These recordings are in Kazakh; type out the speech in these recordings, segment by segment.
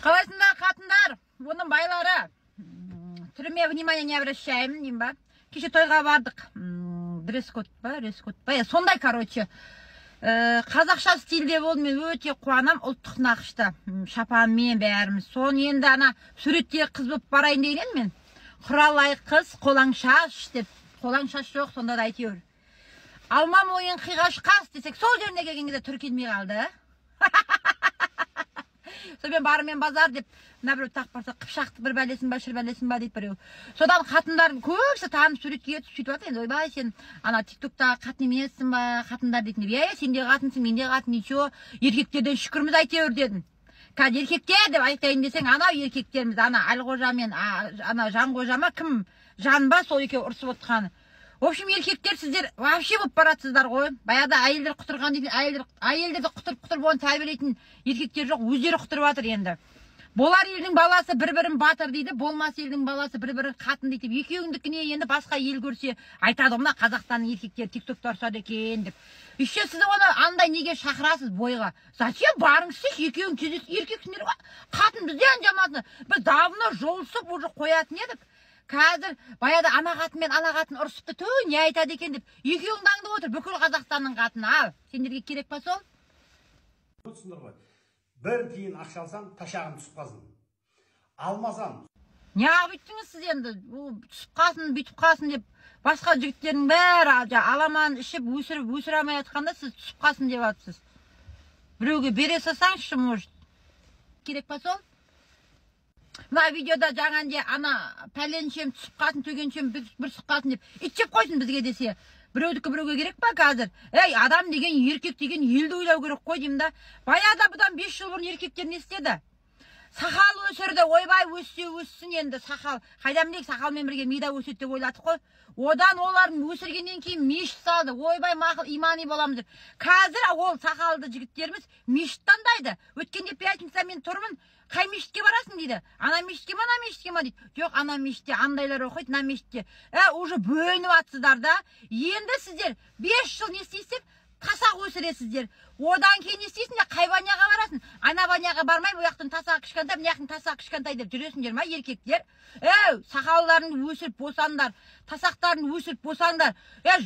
Қалайсыңдар, қатындар, оның байлары? Түріме внимание не обращаем деймін ба? Кеше тойға бардық. Дресс-код па, дресс-код па, сондай, короче. Қазақша стильде болдым, мен өте қуанам, ұлттық нақышта. Шапанмен бәріміз. Соны енді ана суретте қыз болып барайын деген едім мен. Құралай қыз, қолаң шаш деп. Қолаң шаш жоқ, сонда да әйтеуір. Алма мойын, қиғаш қас десек, сол жеріне келген кезде түр келмей қалды. Сонымен барымен базар деп, мына біреу тағып барса, қыпшақты бір бәлесін ба, шір бәлесін ба дейді біреу. Содан қатындар көбісі танып, суретке түсіп сөйтіп жатыр енді. Ойбай, сен ана тиктоктағы қатын емессің ба, қатындар дейтін деп. Иә, сен де қатынсың, мен де қатын, ничего, еркектерден шүкірміз әйтеуір дедім. Қазір еркектер деп айтайын десең, анау еркектеріміз, ана Әлқожа мен ана Жанқожа ма, кім, Жан ба, сол екеуі ұрысып отқаны. В общем, еркектер, сіздер вообще болып баратсыздар ғой. Баяғыда әйелдер құтырған дейтін, әйелдерді құтырып құтырып оны тәрбиелейтін еркектер жоқ, өздері құтырып жатыр енді. Болар елдің баласы бір-бірін батыр дейді, болмас елдің баласы бір-бірін қатын дейді деп. Екеуіңдікіне енді басқа ел көрсе айтады ғой, мына Қазақстанның еркектері тиктокта ұрысады екен деп. Еще сіз оны андай неге шақырасыз бойға? Зачем? Барыңызшы, екеуің кездесіп, еркексіңдер ғой. Қатын бізден жамансың. Біз давно жолысып уже қоятын едік. Қазір баяғыда ана қатын мен ана қатын ұрысыпты, ту, не айтады екен деп. Екеуіңді аңдып отыр бүкіл Қазақстанның қатыны. Ал, сендерге керек па сол? Түсіндір ғой. Бір тиын ақша алсам, ташағым түсіп қалсын. Алмасам. Неғып өйттіңіз сіз енді? Ол түсіп қалсын, бүйтіп қалсын деп. Басқа жігіттердің бәрі аламан ішіп, өсіріп, өсіре алмай жатқанда сіз түсіп қалсын деп жатсыз. Біреуге бере салсаңызшы, может. Керек па сол? Мына видеода жаңағындай ана пәленшем түсіп қалсын, түгеншем бір түсіп қалсын деп ит жеп қойсын бізге десе, біреудікі біреуге керек па қазір? Ей, адам деген, еркек деген елді ойлау керек қой деймін да. Баяғыда бұдан 5 жыл бұрын еркектер не істеді? Сақал өсірді, ойбай, өссе өссін енді сақал. Қайдан білейік, сақалмен бірге ми да өседі деп ойладық қой. Одан олардың өсіргеннен кейін мешіт салды. Ойбай, мақұл, имани боламыз деп. Қазір ол сақалды жігіттеріміз мешіт таңдайды. Өткенде пятница мен тұрмын, қай мешітке барасың дейді. Ана мешітке ма, ана мешітке ма дейді. Жоқ, ана мешітте андайлар оқиды, мына мешітте. Уже бөлініп жатсыздар да. Енді сіздер 5 жыл не істейсіздер? Тасақ өсіресіздер. Одан кейін не істейсіңдер? Қай баняға барасың? Ана баняға бармаймын, ол жақтың тасағы кішкентай, мына жақтың тасағы кішкентай деп жүресіңдер ма, еркектер? Әу, сақалдарыңды өсіріп босаңдар, тасақтарын өсіріп босаңдар.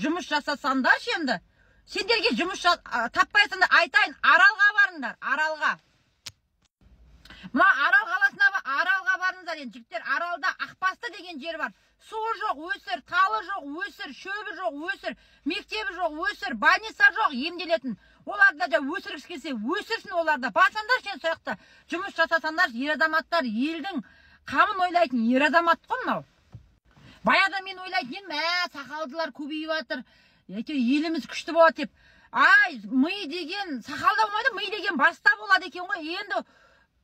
Жұмыс жасасаңдаршы енді. Сендерге жұмыс таппайсыңдар, айтайын, Аралға барыңдар, Аралға. Мына Арал қаласына Аралға барыңыздар енді, жігіттер. Аралда Ақбасты деген жер бар. Суы жоқ, өсір, талы жоқ, өсір, шөбі жоқ, өсір, мектебі жоқ, өсір, больница жоқ, емделетін. Олар да өсіргісі келсе, өсірсін олар да. Барсаңдаршы енді сол жақта, жұмыс жасасаңдаршы, ер азаматтар, елдің қамын ойлайтын ер азамат қой мынау. Баяғыда мен ойлайтын едім, сақалдылар көбейіп жатыр, әйтеуір еліміз күшті болады деп. Ай, ми деген сақалда болмайды, ми деген баста болады екен ғой. Енді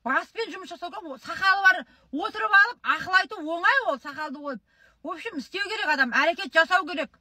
баспен жұмыс жасау керек, ол сақалы бар, отырып алып ақыл айту оңай ол сақалды қойып. В общем, істеу керек адам, әрекет жасау керек.